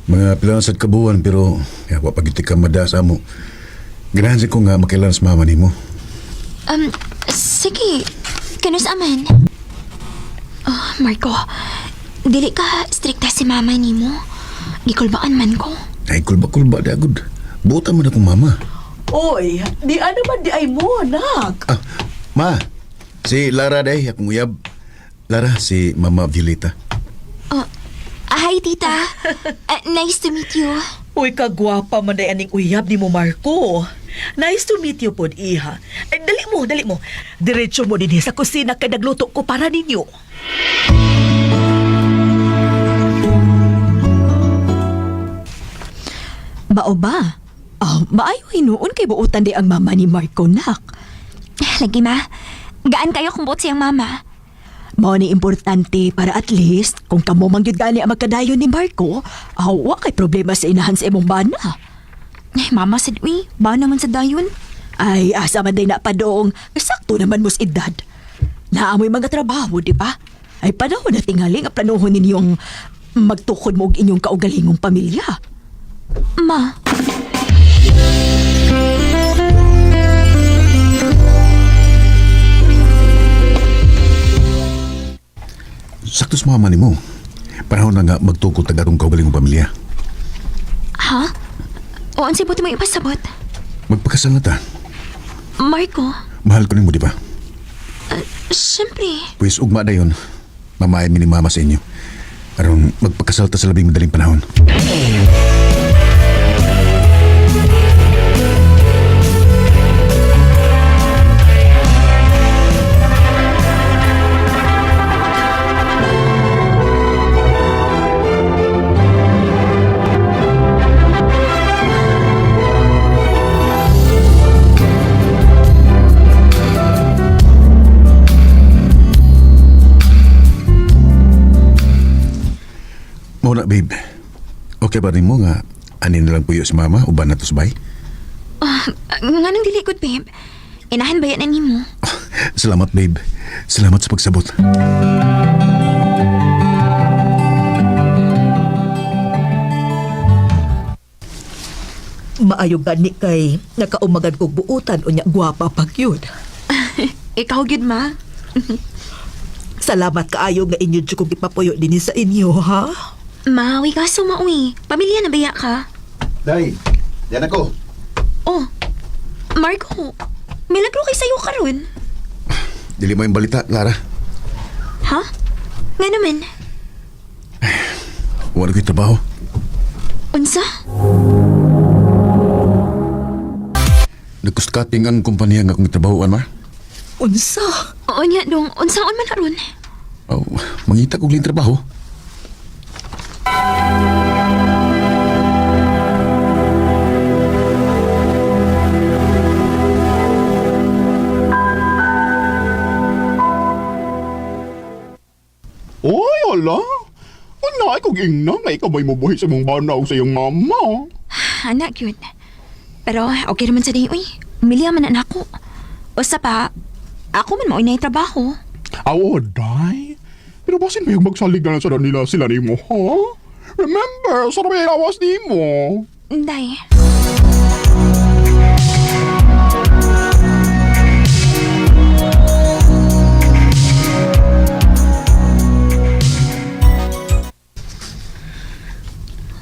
Mga pila na sad ka buwan pero ya, wa pa gyud ka mada sa amo. Ganahan sad ko nga makilala sa mama nimo. Sige. Kanus aman. Oh, Marco, dili ka strikta si mama nimo. Gikulbaan man ko. Ay kulba-kulba di agud. Buta man akong mama. Oy, di ano man di ay mo, anak. Ah, ma. Si Lara day akong uyab. Lara si Mama Violeta. Oh, hi, tita. Nice to meet you. Uy, kagwapa man day aning uyab ni mo, Marco. Nice to meet you pod, iha. Eh, dali mo, dali mo. Diretso mo dinhi sa kusina kay nagluto ko para ninyo. Mao ba? Oh, maayo hinuon kay buutan di ang mama ni Marco nak. Lagi, ma. Gaan kayo kung buot siyang mama. Mao ni importante para at least kung kamo man gyud gani ang magkadayon ni Marco, aw wa kay problema sa inahan sa imong bana. Eh, mama sad, uy. Ba naman sa dayon? Ay, asa man day na padong, sakto naman mo sa edad. Naamoy mga trabaho, di ba? Ay panahon na tingali nga planuhon ninyong magtukod mo og inyong kaugalingong pamilya. Ma, Sakto sa mama nimo. Panahon na nga magtukod tag atong kaugalingong pamilya. ha? O, unsay buti mo ipasabot? Magpakasal na ta. Marco, Mahal ko nimo, di ba? syempre. Pwes ugma dayon. Mamayan mi ni mama sa inyo. Aron magpakasal ta sa labing madaling panahon. Mao na, babe. Okay ba nimo nga anin na lang puyo si mama uban na to sa bahay? Ah, nga nang dili good, babe. Inahan ba yan na nimo? Salamat, babe. Salamat sa pagsabot. Maayo gani kay nakaumagan kog buutan unya gwapa pag yun. Ikaw gyud, ma. Salamat kaayo nga inyo jud kog ipapuyo dinhi sa inyo, ha? Ma, uy kaso mauwi. Pamilya na baya ka? Day, yan ako. Oh, Marco, milagro kay sayo karon. Dili mo yung balita, Lara. Ha? Nga naman. Wala ko'y trabaho. Unsa? Nagkuskating ang kumpanya nga akong trabahoan, ma. Unsa? Oo niya, dong. Unsaon man karon? Oh, mangita kog ling trabaho. Oy, ala. Ano ay kog ingna nga ikaw ba'y mubuhi sa mong bana o sa iyong mama? Anak, cute. Pero okay naman sa day, uy. Umilya man na ako. Usa pa, ako man maoy na yung trabaho. Aw, day. Pero basin ba yung magsalig na lang sa nila sila nimo, ha? Remember, sa may lawas nimo. Day.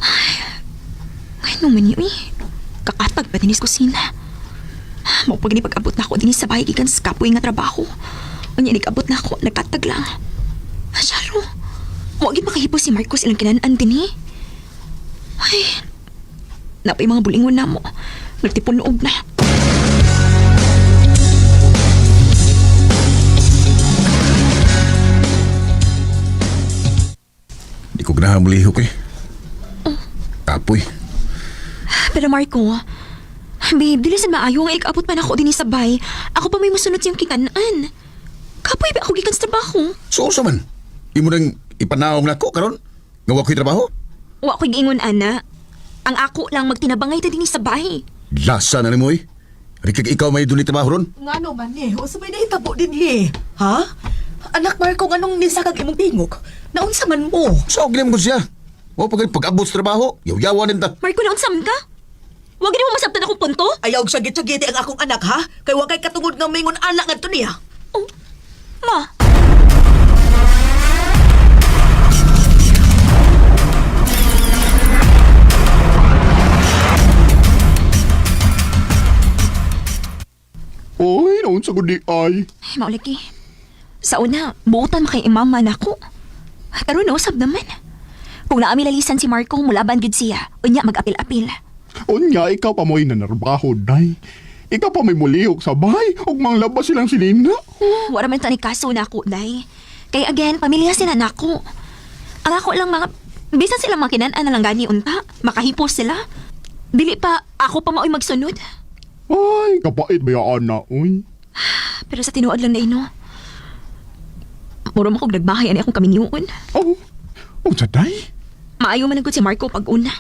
Ay, ano man yun eh. Kakatag pa dinis kusina. Maupag ni pag-abot na ako dinis sa bahay gikan sa kapoy nga trabaho. Unya nag-abot na ako, nagkatag lang. Masyaro. Wa gid makahipo si Marcos ilang kinanan din eh. Ay, napay mga bulingon na mo. Nagtipon noob na. Di ko ganahan mulihok eh. Kapoy. Pero Marco, babe, dili sa maayo nga ikabot man ako din sa bay. Ako pa may musunod siyang kikanan. Kapoy ba ako gikan sa trabaho? So, unsa man? Imo nang ipanaong nako karon? Nga wa ko'y trabaho? Wa ko'y giingon, ana. Ang ako lang magtinabangay ta dinhi sa bahay. Lasa na nimo eh. Rikag ikaw may duli trabaho ron? Ngano man ni? Unsa may nahitabo dinhi? Ha? Anak Marco, nganong nisakag imong tingog? Naunsa man mo? So, gilim ko siya. O pag pag-abot sa trabaho, yaw-yawan din ta. Marco, naunsa man ka? Wag gani mo masabtan akong punto? Ayaw og sagit-sagiti ang akong anak ha. Kay wa kay katungod nga mingon anak ngadto niya. Oh, ma. Oy, naunsa ko di ay. Ay, maulagi. Sa una, buutan mo kay imama na ako. Karon nausab naman. Kung naami lalisan si Marco, mulaban gid siya. Unya mag-apil-apil. Unya, ikaw pa mo'y nanarbaho, day. Ikaw pa may mulihok sa bahay, ug manglabas silang silina. Wala man ta ni kaso na ako, day. Kay again, pamilya sila nako. Ang ako lang mga... Bisan sila mga kinan-an na lang gani unta. Makahipos sila. Dili pa, ako pa mao'y magsunod. Ay, kapait ba yung anak, uy? Pero sa tinuod lang na ino. Muro mo kog nagbahay ani akong kaminyoon. Oh, unsa day? Maayo man ang si Marco pag una.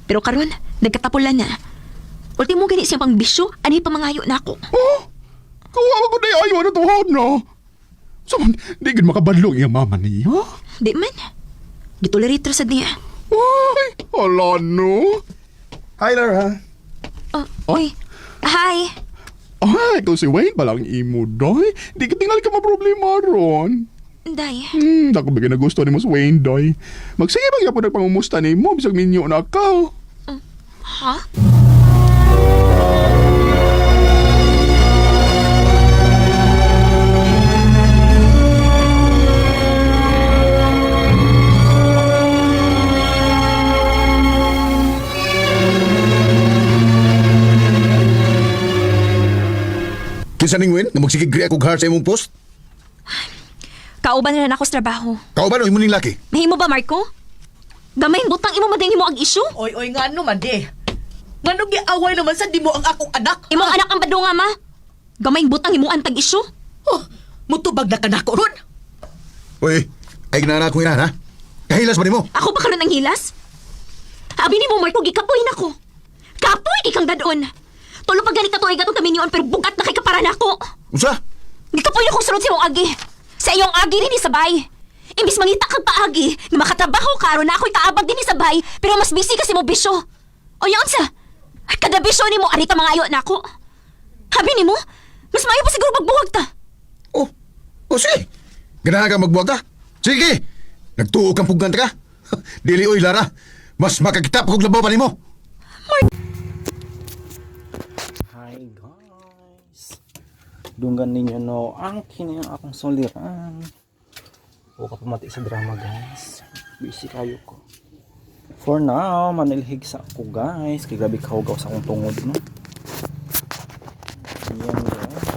Pero karon, nagkatapulan na. Ultimo gani siyang pangbisyo, ani pa mangayo na ako. Oh, kawawa ko day ayo na tuhod no. So, man, di gid makabadlong iyang mama niya. Di man. Gitolerate ra sad niya. Ay, hala no. Hi, Lara. Oh, uy. Hi. Ay, ikaw si Wayne palang imo, day. Di ka tingali ka maproblema ron. Day. Dako ba gusto ni mo si Wayne, day. Magsige ba gyapon nagpangumusta nimo bisag minyo na ka. Ha? Kinsa ning Win nga magsigig react og heart sa imong post? Kauban na lang ako sa trabaho. Kauban o imo ning laki? Mahimo ba, Marco? Gamay butang imo mading himo ang issue? Oy, oy, ngano man di. Ngano giaway naman sa di mo ang akong anak? Imong anak ang badunga, ma. Gamay butang imo antag issue? Oh, mutubag na ka nako ron. Uy, ay ginana akong inahan, ha? Kahilas ba nimo? Ako ba karon ang hilas? Abi nimo Marco, gikapoy nako. Kapoy kang dadon. Tulo pa ganit ka tuig atong kaminyoon pero bugat na kay kapara nako. Unsa? Gikapoy na kong sunod sa imong agi. Sa iyong agi rin sabay. Imbis mangita kag paagi, nga makatrabaho ka aron na ako'y kaabag dinhi sa bay, pero mas busy kasi mo bisyo. O unsa? Kada bisyo nimo ari ka mangayo nako. Habi nimo, mas maayo pa siguro magbuwag ta. Oh, oh sige. Ganahan ka magbuwag ka? Sige! Nagtuo kang pugnan ka? Dili oy, Lara. Mas makakita pa kog labaw pa nimo. Hi guys! Dunggan ninyo no, ang kini ang akong soliran. O ka pamati sa drama guys. Busy kayo ko. For now, manilhig sa ako guys. Kay grabe kahugaw sa akong tungod no. Yan guys.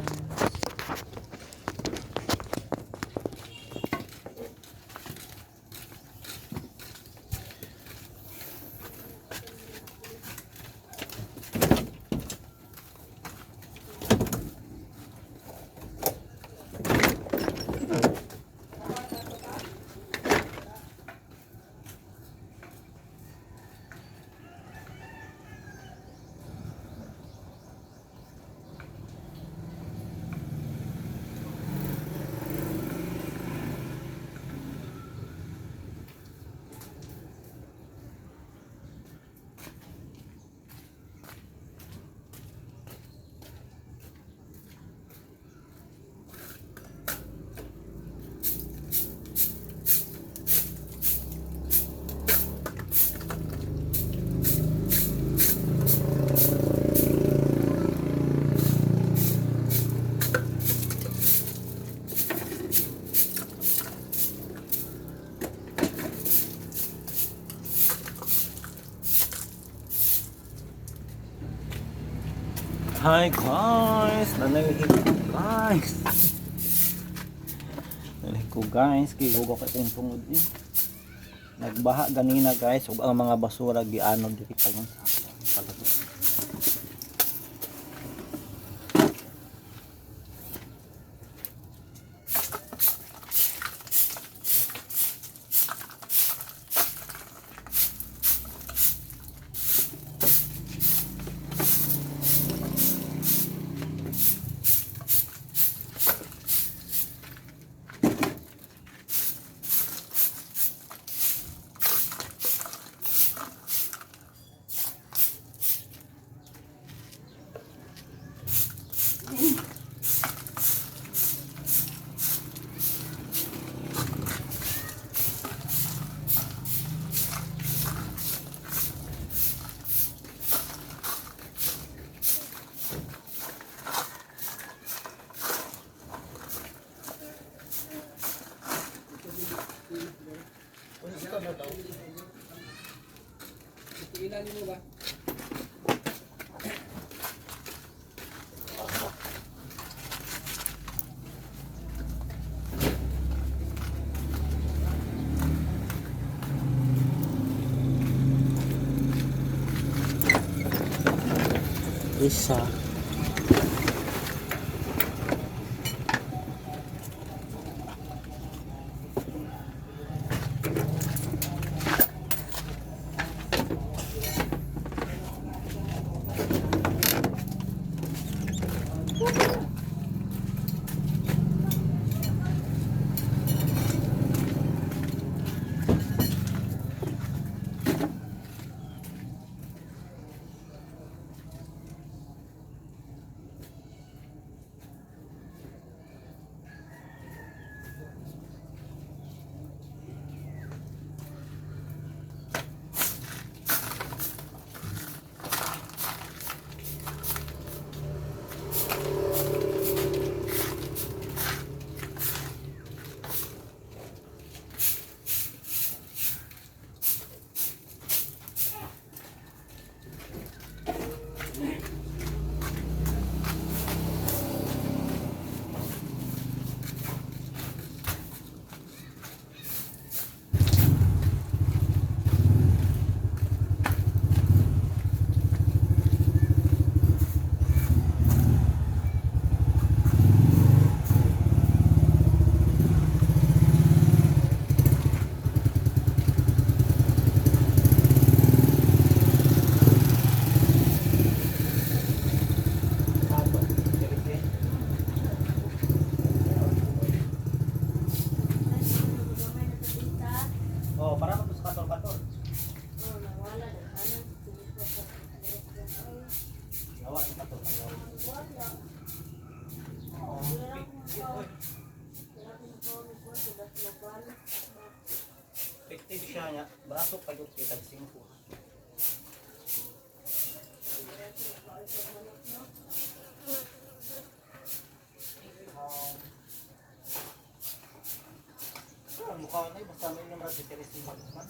Hi guys! Nanalhig ko guys! Nanalhig ko guys, kay hugaw kay akong tungod eh. Nagbaha ganina guys, ug ang mga basura gianod diri pa yun sa palato. Isa. Oh, para mo sa katol-katol. Lawa sa katol. Effective siya niya. Braso pa yun kita singko. Ang mukha na basta may naman si Teresing Bagman.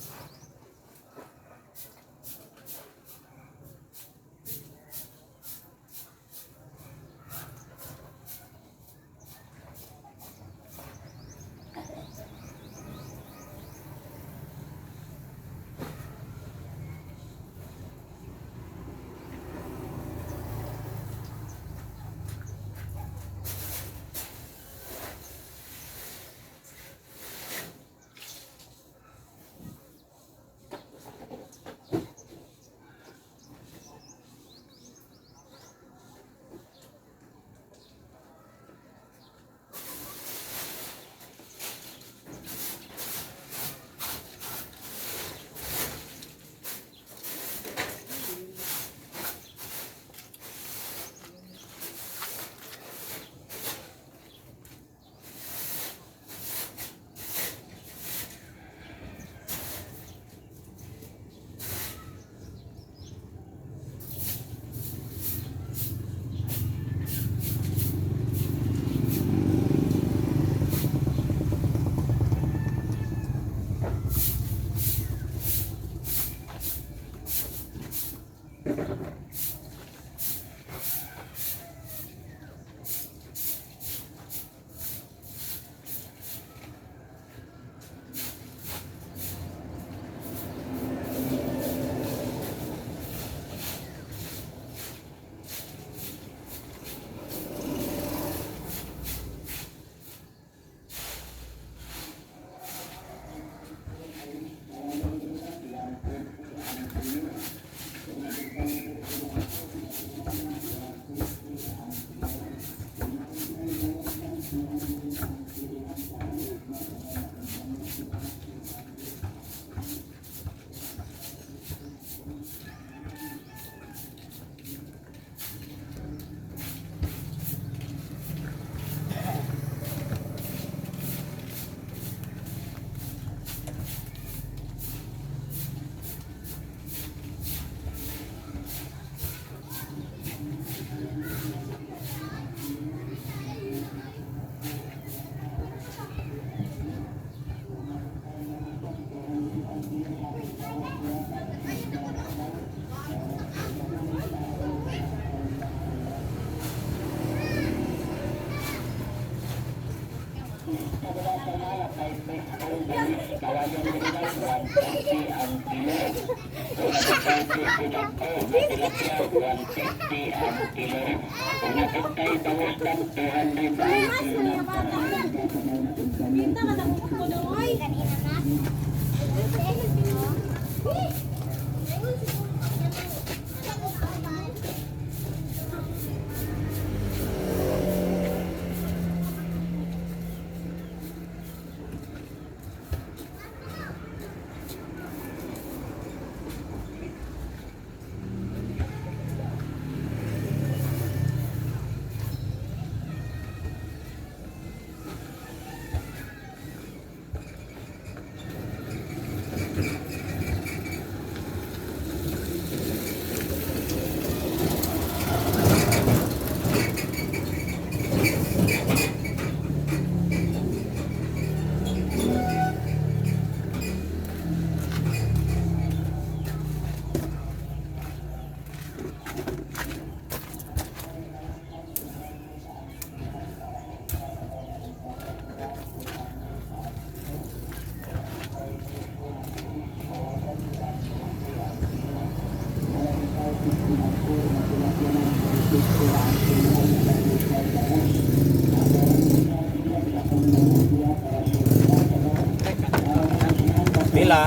Pila?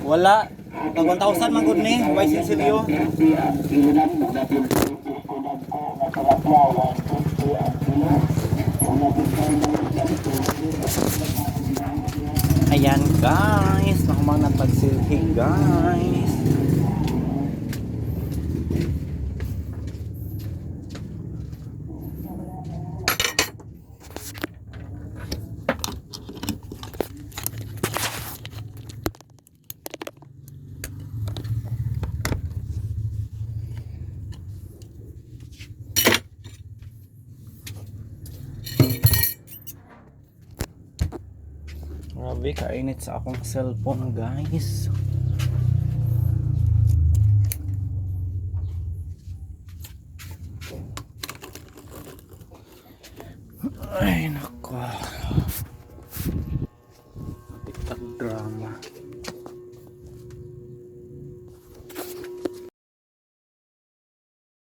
Wala. Tag 1,000 man gud ni, way sinsilyo. Ayan guys, nakumang napagsilhi guys. Grabe, kainit sa akong cellphone guys. Ay, nako.